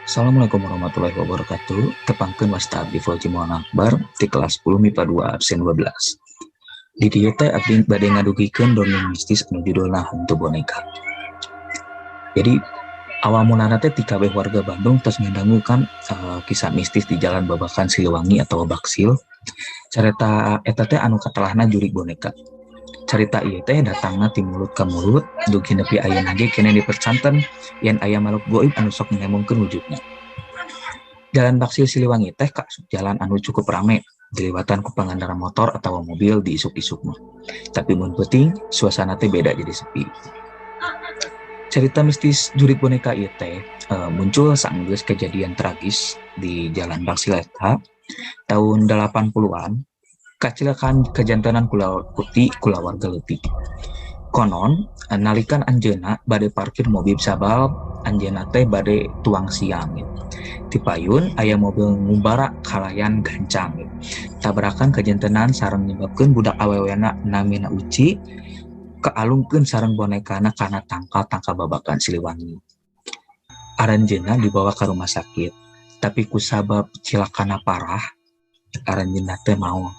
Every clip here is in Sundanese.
Assalamualaikum warahmatullahi wabarakatuh. Tepangkeun, wasta abdi Fauzi Muhammad Akbar di kelas 10 MIPA 2 absen 12. Di dieu teh abdi bade ngadugikeun dongeng mistis anu judulna Hantu Boneka. Jadi awal mulana teh ti kabeh warga Bandung tos ngadangukan kisah mistis di Jalan Babakan Siliwangi atau Baksil. Carita eta teh anu katelahna jurig boneka. Carita ieu teh datangna ti mulut ka mulut dugi nepi ayeuna ge keneh dipercanten yen aya makhluk goib anu sok ngemongkeun wujudna. Jalan Baksil Siliwangi teh kaasup jalan anu cukup rame diliwatan ku pengendara motor atau mobil di isuk-isuk mah. Tapi mun peuting, suasana teh beda, jadi sepi. Cerita mistis jurig boneka ieu teh muncul saenggeus kejadian tragis di Jalan Baksil eta tahun 80-an, kacilakaan kajantenan ti kulawarga leutik. Konon nalikan anjeunna bade parkir mobil sabab anjeunna teh bade tuang siang gitu. Ti payun aya mobil ngumbara kalayan gancang gitu. Tabrakan kajantenan sareng nyebabkeun budak awewena namina Uci kaalungkeun sareng bonekana kana tangkal-tangkal Babakan Siliwangi. Aranjeunna dibawa ke rumah sakit, tapi kusabab cilakana parah, aranjeunna teh maot.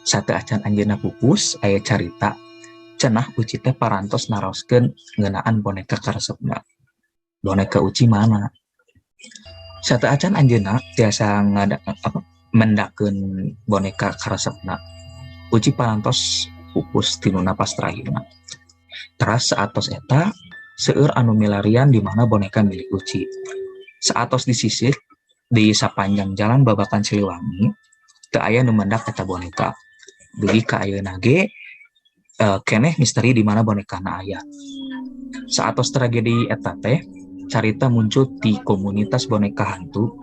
Sateuacan anjeunna pupus, aya carita cenah Uci teh parantos naroskeun ngeunaan boneka karesepna. "Boneka Uci mana?" Sateuacan anjeunna tiasa ngada apa mendakeun boneka karesepna, Uci parantos pupus tinu napas terakhirna. Teras saatos eta seueur anu milarian di mana boneka milik Uci. Saatos disisir di sapanjang Jalan Babakan Siliwangi, teu aya nu mendak eta boneka. Dugi ka ayeuna ge keneh misteri di mana bonekana aya. Saatos tragedi eta teh, carita muncul di komunitas boneka hantu.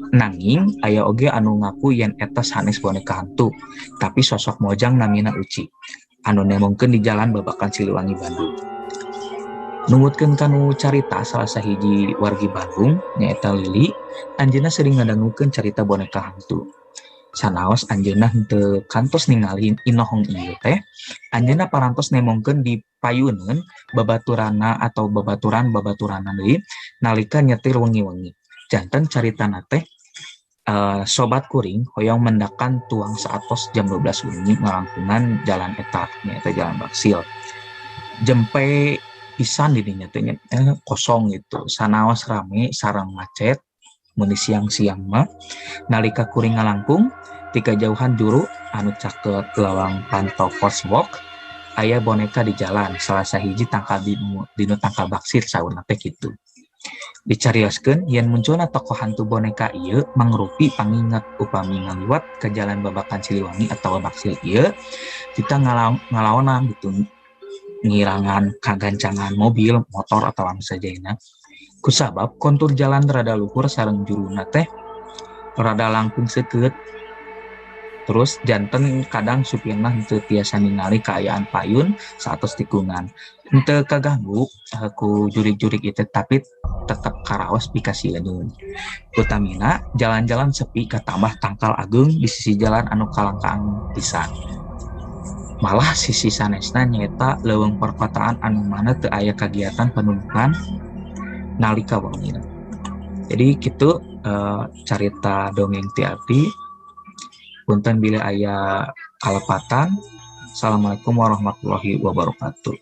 Nanging aya oge anu ngaku yen eta sanes boneka hantu, tapi sosok mojang namina Uci anu nemongkeun di Jalan Babakan Siliwangi, Bandung. Numutkeun kanu carita salah sahiji wargi Bandung nyaeta Lili, anjeunna sering ngadangukeun carita boneka hantu. Sanaos anjeunna henteu kantos ningali inohong ieu teh, anjeunna parantos nemongkeun di payuneun babaturanna atau babaturan-babaturanna deui nalika nyetir wengi-wengi. Janten caritana teh sobat kuring hoyong mendakan tuang saatos jam 12 wengi ngalangkungan jalan eta, nyaeta Jalan Baksil. Jempe pisan di dinya teh nya, kosong gitu. Sanaos rame sareng macet mun di siang-siang mah. Nalika kuring ngalangkung ti kajauhan juru anu caket lawang panto pos walk, aya boneka di jalan salah sahiji tangkal dinu tangkal baksil, saurna teh kitu. Dicarioskeun yen munculna tokoh hantu boneka ieu mangrupi panginget upami ngaliwat ke Jalan Babakan Siliwangi atau Baksil ieu kita ngalaonan gitu, ngirangan kagancangan mobil, motor atau anu sajena. Kusabab kontur jalan rada luhur sareng juruna teh rada langkung seukeut. Terus janten kadang supirna henteu tiasa ningali kaayaan payun saatos tikungan. Henteu kaganggu ku jurig-jurig itu, tapi tetep karaos pikasieun. Utamina jalan-jalan sepi katambah tangkal ageung di sisi jalan anu kalangkaan pisan. Malah sisi sanesna nyaeta leuweung perkotaan anu mana teu aya kagiatan pendudukan nalika wengina. Jadi kitu carita dongeng ti abdi. Punten bilih aya kalepatan. Assalamualaikum warahmatullahi wabarakatuh.